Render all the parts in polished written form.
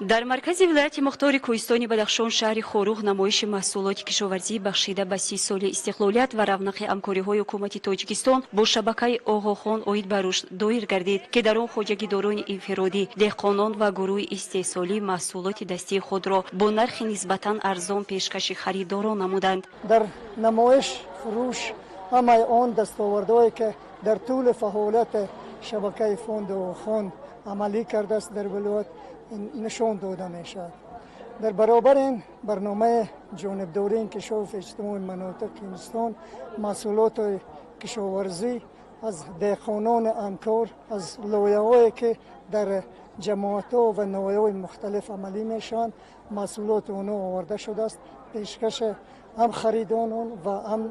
Дар маркази вилояти мухтори кӯҳистони Бадахшон, шаҳри Хоруғ, намоиши маҳсулоти кишоварзӣ, бахшида ба 30 соли истиқлолият ва равнақи ҳамкориҳои ҳукумати Тоҷикистон бо шабакаи Оғохон оид ба рушд доир гардид, ки дар он хоҷагидорони инфиродӣ, деҳқонон ва гурӯҳи истеҳсолӣ маҳсулоти дастии худро бо нархи нисбатан арзон пешкаши харидорон намуданд. Дар намоиш фурӯш ҳамаи он дастовардҳое, ки дар тӯли фаъолияти шабакаи фонди Оғохон амалӣ кардааст, дар вилоят нишон дода мешавад. Дар баробари ин, барномаи ҷонибдории инкишофи иҷтимои манотиқи Ҳиндустон маҳсулоти кишоварзӣ аз деҳқонони ҳамкор, аз лоиҳаҳое, ки дар ҷамоатҳо ва ноҳияҳои мухталиф амалӣ мешаванд, маҳсулоти онҳо оварда шудааст, пешкаши ҳам харидонон ва ҳам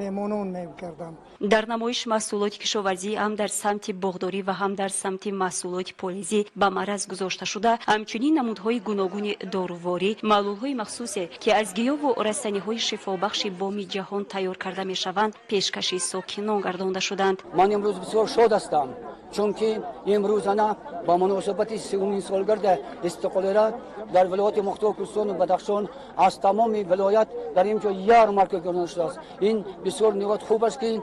меҳмонон мегарданд. Дар намоиш маҳсулоти кишоварзӣ ҳам дар самти боғдорӣ ва ҳам дар самти маҳсулоти полизӣ ба маъраз гузошта шуда, ҳамчунин намудҳои гуногуни доруворӣ, маҳлулҳои махсусе, ки аз гиёву растаниҳои шифобахши боми ҷаҳон тайёр карда мешаванд, пешкаши сокинон гардонда шуданд. Ман имрӯз бисёр шод ҳастам, чунки имрӯзана ба муносибати 30-умин солгарди истиқлолият дар вилояти мухтори кӯҳистони Бадахшон аз тамоми вилоят дар ин ҷо ярмарка гузаронида шудааст. Ин бисёр ниҳоят хуб аст, ки ин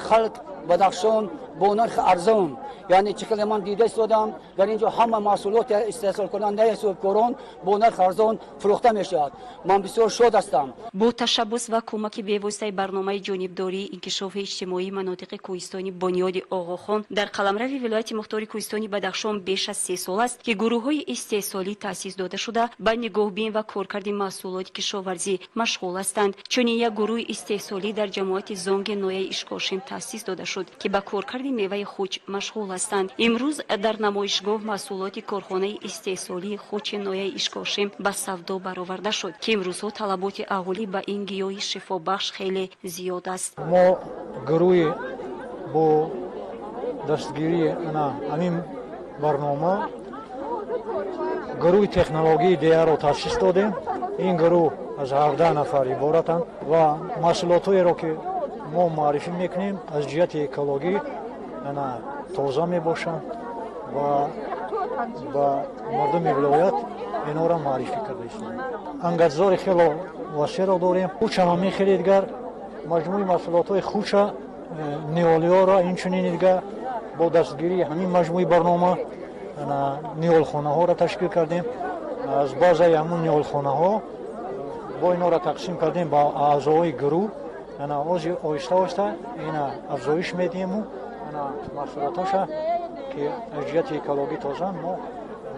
халқ Бадахшон бо нархи арзон, яъне чӣ хеле ман дида истодам, дар ин ҷо ҳама маҳсулоти истеҳсолкунандаи соҳибкорон бо нархи арзон фурӯхта мешавад. Ман бисёр шод ҳастам. Бо ташаббус ва кӯмаки бевоситаи барномаи ҷонибдории инкишофи иҷтимоии манотиқи кӯҳистони бунёди Оғохон дар қаламрави вилояти мухтори кӯҳистони Бадахшон беш аз 3 сол аст, ки гурӯҳҳои истеҳсолӣ таъсис дода шуда, ба нигоҳбин ва коркарди маҳсулоти кишоварзӣ машғул ҳастанд. Чунин як гурӯҳи истеҳсолӣ дар ҷамоати Зонги ноҳияи Ишкошим таъсис дода шуд, ки ба коркарди меваи хуч машғул ҳастанд. Имрӯз дар намоишгоҳ маҳсулоти корхонаи истеҳсолии хучи ноҳияи Ишкошим ба савдо бароварда шуд, ки имрӯзҳо талаботи аҳолӣ ба ин гиёҳи шифобахш хеле зиёд аст. Мо гурӯҳи бо дастгирии ана ҳамин барнома гурӯҳи технологии деҳаро таъсис додем. Ин гурӯҳ аз 17 нафар иборатанд ва маҳсулотҳоеро, ки мо муаррифӣ мекунем, аз ҷиҳати экологӣ ана тоза мебошанд ва ба мардуми вилоят инҳоро муаррифӣ карда истодаем. Ангатзори хело васеъро дорем. Хучам ҳамин хеле дигар маҷмӯи маҳсулотҳои хуча, ниҳолиҳоро инчунин дигар бо дастгирии ҳамин маҷмӯи барнома ниҳолхонаҳоро ташкил кардем. Аз баъзаи ҳамун ниҳолхонаҳо бо инҳоро тақсим кардем ба аъзоҳои гурӯҳ. Ана ози оҳиста оҳиста ина афзоиш медиҳему ана маҳсулотҳоша, ки аз ҷиҳати экологӣ тозаанд, мо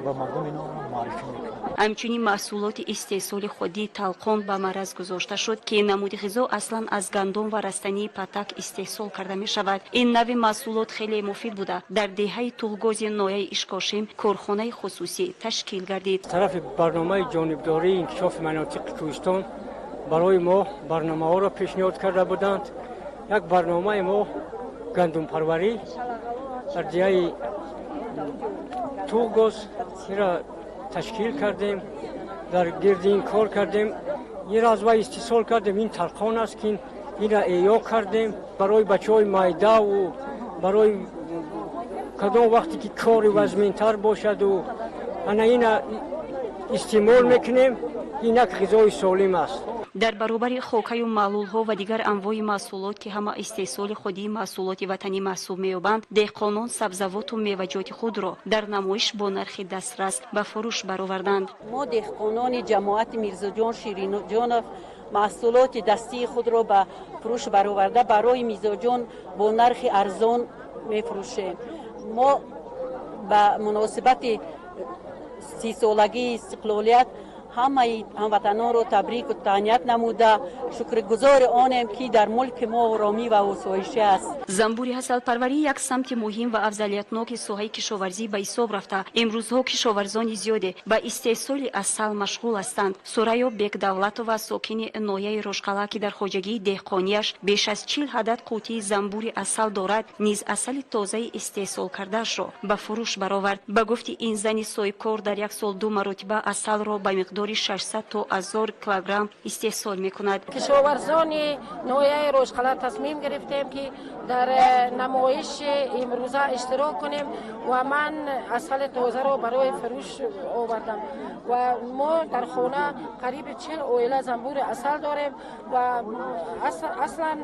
ба мардум ино муаррифӣ мекунем. Ҳамчунин маҳсулоти истеҳсоли худии талқон ба маъраз гузошта шуд, ки ин намуди ғизо аслан аз гандум ва растании патак истеҳсол карда мешавад. Ин нави маҳсулот хеле муфид буда, дар деҳаи Туғгози ноҳияи Ишкошим корхонаи хусусӣ ташкил гардид. Тарафи барномаи ҷонибдории инкишофи манотиқи кӯҳистон барои мо барномаҳоро пешниҳод карда буданд. Як барномаи мо гандумпарварӣ дар деҳаи Туғгоз ира ташкил кардем, дар гирди ин кор кардем, ин развай истеҳсол кардем. Ин талқон аст, ки инра эҳё кардем барои бачаҳои майдаву барои кадом вақте ки кори вазминтар бошаду ана ина истеъмол мекунем. Ин як ғизои солим аст. Дар баробари хокаю маҳлулҳо ва дигар анвои маҳсулот, ки ҳама истеҳсоли худии маҳсулоти ватанӣ маҳсуб меёбанд, деҳқонон сабзавоту меваҷоти худро дар намоиш бо нархи дастрас ба фурӯш бароварданд. Мо, деҳқонони ҷамоати Мирзоҷон Шириноҷонов, маҳсулоти дастии худро ба фурӯш бароварда, барои мизоҷон бо нархи арзон мефурӯшем. Мо ба муносибати 30-солагии истиқлолият ҳамаи ҳамватанонро табрику таҳният намуда, шукргузори онем, ки дар мулки мо оромӣ ва осоишӣ аст. Занбури ҳасалпарварӣ як самти муҳим ва афзалиятноки соҳаи кишоварзӣ ба ҳисоб рафта, имрӯзҳо кишоварзони зиёде ба истеҳсоли асал машғул ҳастанд. Сурайё Бекдавлатова, сокини ноҳияи Рошқала, ки дар хоҷагии деҳқонияш беш аз 40 адад қутии занбури асал дорад, низ асали тозаи истеҳсолкардаашро ба фурӯш баровард. Ба гуфти ин зани соҳибкор, дар як сол ду маротиба асалро ба миқдори 600 то 1000 килограмм истеҳсол мекунад. Кишоварзони ноҳияи Рошқала тасмим гирифтем, ки Дар намоиш имрӯза иштирок кунем ва ман асали тозаро барои фурӯш овардам ва мо дар хона қариби 40 оила занбури асал дорем ва аслан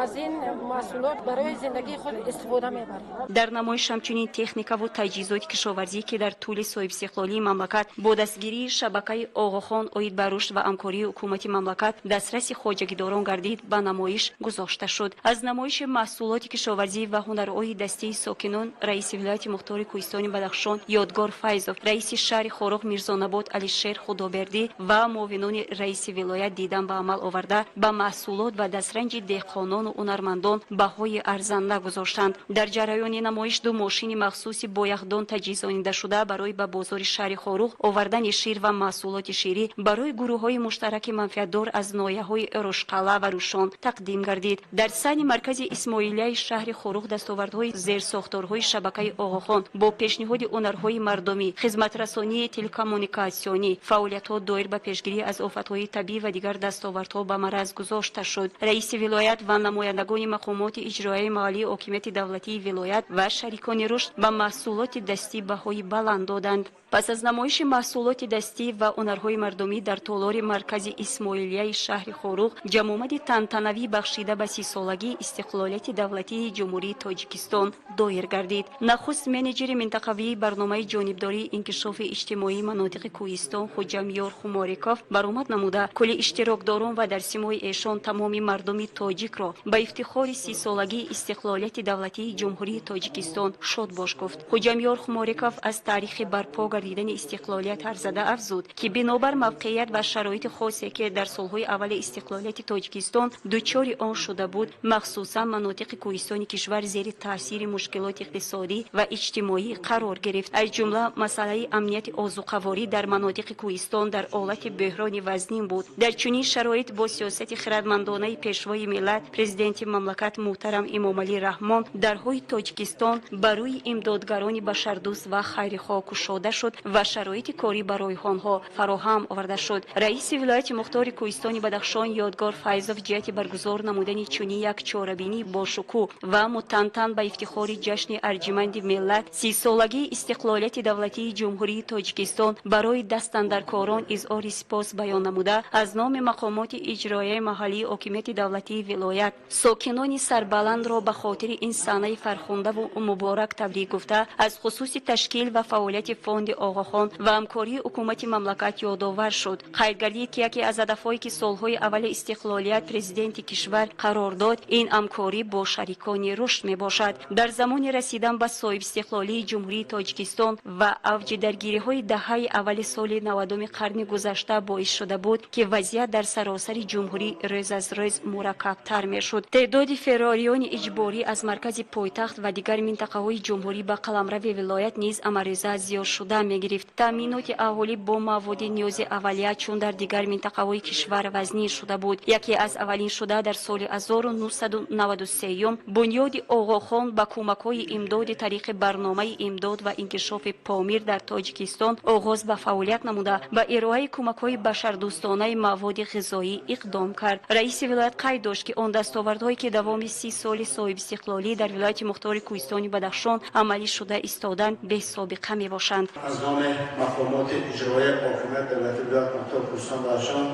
аз ин маҳсулот барои зиндагии худ истифода мебарем. Дар намоиш ҳамчунин техникаву таҷҳизоти кишоварзӣ, ки дар тӯли соҳибистиқлолии мамлакат бо дастгирии шабакаи Оғохон оид ба рушд ва ҳамкории ҳукумати мамлакат дастраси хоҷагидорон гардид, ба намоиш гузошта шуд. Аз намоиши маҳсулоти кишоварзӣ ва ҳунарҳои дастии сокинон раиси вилояти мухтори кӯҳистони Бадахшон Ёдгор Файзов, раиси шаҳри Хоруғ Мирзонабод Алишер Худобердӣ ва муовинони раиси вилоят дидан ба амал оварда, ба маҳсулот ва дастранҷи деҳқонону ҳунармандон баҳои арзанда гузоштанд. Дар ҷараёни намоиш ду мошини махсуси бо яхдон таҷҳизонидашуда барои ба бозори шаҳри Хоруғ овардани шир ва маҳсулоти ширӣ барои гурӯҳҳои муштараки манфиатдор аз ноҳияҳои Рӯшқалъа ва Рӯшон тақдим гардид. Дар саҳни маркази Исмоилияи шаҳри Хоруғ дастовардҳои зерсохторҳои шабакаи Оғохон бо пешниҳоди ҳунарҳои мардумӣ, хизматрасонии телекоммуникатсионӣ, фаъолиятҳо доир ба пешгирӣ аз офатҳои табиӣ ва дигар дастовардҳо ба мараз гузошта шуд. Раиси вилоят ва намояндагони мақомоти иҷроияи маҳаллии ҳокимияти давлатии вилоят ва шарикони рушд ба маҳсулоти дастӣ баҳои баланд доданд. Пас аз намоиши маҳсулоти дастӣ ва ҳунарҳои мардумӣ дар толори маркази Исмоилияи шаҳри Хоруғ ҷамъомади тантанавӣ бахшида ба 30-солагии истиқлолияти давлатии Ҷумҳурии Тоҷикистон доир гардид. Нахуст менеҷери минтақавии барномаи ҷонибдории инкишофи иҷтимоии манотиқи кӯҳистон Хуҷамёр Хумориков баромад намуда, кулли иштирокдорон ва дар симои эшон тамоми мардуми тоҷикро ба ифтихори 30-солагии истиқлолияти давлатии Ҷумҳурии Тоҷикистон шодбош гуфт. Хуҷамёр Хумориков аз таърихи барпо гардидани истиқлолият ҳарф зада афзуд, ки бинобар мавқеият ва шароити хосе, ки дар солҳои аввали истиқлолияти Тоҷикистон дучори он шуда буд, махсусан манотиқи кӯҳистони кишвар зери таъсири мушкилоти иқтисодӣ ва иҷтимоӣ қарор гирифт. Аз ҷумла масъалаи амнияти озуқаворӣ дар манотиқи кӯҳистон дар ҳолати бӯҳрони вазнин буд. Дар чунин шароит бо сиёсати хирадмандонаи пешвои миллат, президенти мамлакат муҳтарам Эмомалӣ Раҳмон, дарҳои Тоҷикистон ба рӯи имдодгарони башардӯст ва хайрихоҳ кушода шуд ва шароити корӣ барои онҳо фароҳам оварда шуд. Раиси вилояти мухтори кӯҳистони Бадахшон Ёдгор Файзов ҷиҳати баргузор намудани чунин як чорабинӣ бошукӯҳ ва мутантан ба ифтихори ҷашни арҷманди миллат, 30-солагии истиқлолияти давлатии Ҷумҳурии Тоҷикистон барои дастандаркорон изҳори сипос баён намуда, аз номи мақомоти иҷроияи маҳаллии ҳокимияти давлатии вилоят сокинони сарбаландро ба хотири ин санаи фархундаву муборак табрик гуфта, аз хусуси ташкил ва фаъолияти фонди Оғохон ва ҳамкории ҳукумати мамлакат ёдовар шуд. Қайд гардид, ки яке аз ҳадафҳое, ки солҳои аввали истиқлолият президенти кишвар қарор дод, ин ҳамкорӣ бо шарикони рушд мебошад. Дар замони расидан ба соҳибистиқлолии Ҷумҳурии Тоҷикистон ва авҷи даргириҳои даҳаи аввали соли 90-уми қарни гузашта боис шуда буд, ки вазъият дар саросари ҷумҳурӣ рӯз аз рӯз мураккабтар мешуд. Теъдоди феррориёни иҷборӣ аз маркази пойтахт ва дигар минтақаҳои ҷумҳурӣ ба қаламрави вилоят низ амарӯза зиёд шуда мегирифт. Таъминоти аҳолӣ бо маводи ниёзи аввалия чун дар дигар минтақаҳои кишвар вазнин шуда буд. Яке аз аввалин шуда дар соли 1993 бунёди Оғохон ба кӯмакҳои имдоди тариқи барномаи имдод ва инкишофи Помир дар Тоҷикистон оғоз ба фаъолият намуда, ба ироаи кӯмакҳои башардӯстонаи маводи ғизоӣ иқдом кард. Раиси вилоят қайд дошт, ки он дастовардҳое, ки давоми 30 соли соҳибистиқлолӣ дар вилояти мухтори кӯҳистони Бадахшон амалӣ шуда истоданд, бесобиқа мебошанд. Аз номи мақомоти иҷроияи ҳокимияти давлатии вилояти мухтори кӯҳистони Бадахшон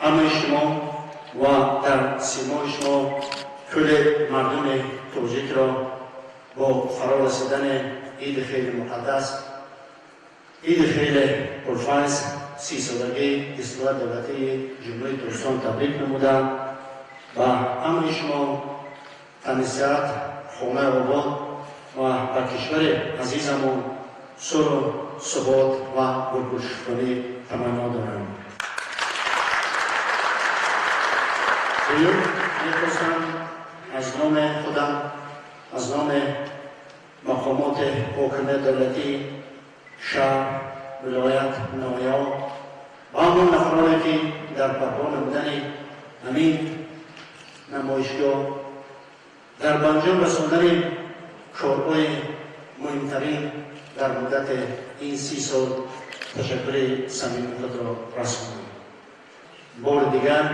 ҳамаи шумо ва дар симои шумо кулли мардуми тоҷикро бо фаро расидани иди хеле муқаддас, иди хеле пурфайз, 30-солагии истиқлолияти давлатии Ҷумҳурии Тоҷикистон табрик намудам ва ҳамаи шумо тани сиҳат, хонаи обод ва ба кишвари азизамон сулҳу субот ва гулгулшукуфонӣ таманно дорам. Дуюм, мехостам аз номи худам, аз номи мақомоти ҳокимияти давлатии шаҳр, вилоят, ноҳияҳо ва ҳамон нафароне, ки дар барпо намудани ҳамин намоишгоҳ, дар ба анҷом расондани корҳои муҳимтарин дар муддати ин 30 сол ташаккури самими худро расонам. Бори дигар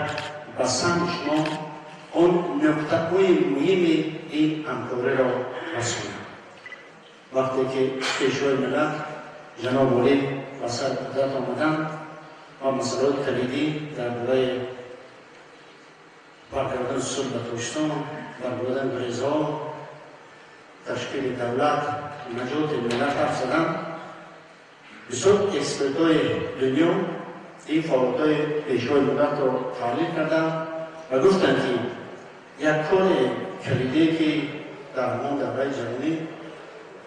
ба самти шумо Он нуқтаҳои муҳими ин ҳамкориро расонад. Вақте ки Пешвои миллат ҷаноб олӣ ба сар қудрат омаданд ва масъалаҳои калидӣ дар бораи баргардони сулҳ ба Тоҷикистон, барбурдани гурезҳо, ташкили давлат, наҷоти миллат ҳарф заданд, бисёр экспертҳои дунё ин фаъолиятҳои Пешвои миллатро таҳлил карданд ва гуфтанд, ки як кори калидие, ки дар ҳамон давраи ҷавонӣ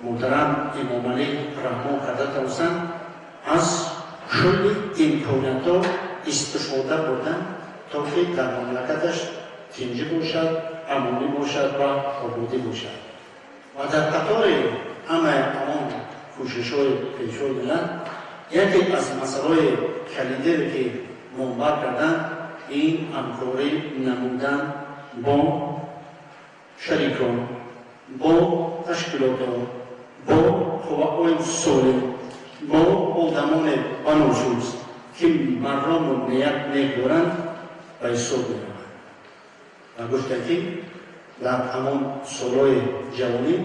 муҳтарам Эмомалӣ Раҳмон карда тавонистанд, аз кулли имкониятҳо истифода бурдан, то ки дар мамлакаташ тинҷӣ бошад, амонӣ бошад ва ободӣ бошад. Ва дар қатори ҳамаи ҳамон кӯшишҳои Пешвои миллат яке аз масъалаҳои калидире, ки номбар карданд, ин ҳамкорӣ намудан бо шарикон, бо ташкилотҳо, бо қувваҳои солим, бо одамоне бануфуз, ки марому ният нек доранд, ба ҳисоб меравад. Ва гуфта, ки дар ҳамон солҳои ҷавонӣ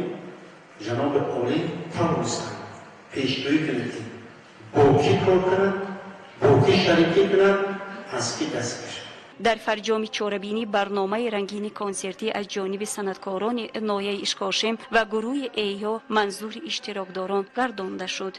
ҷаноби олӣ тавонистанд пешгӯӣ кунад, ки бо кӣ кор кунад, бо кӣ шарикӣ кунад, аз кӣ даст кашад. Дар фарҷоми чорабинӣ барномаи рангини консертӣ аз ҷониби санъаткорони ноҳияи Ишкошим ва гурӯҳи Эҳё манзури иштирокдорон гардонда шуд.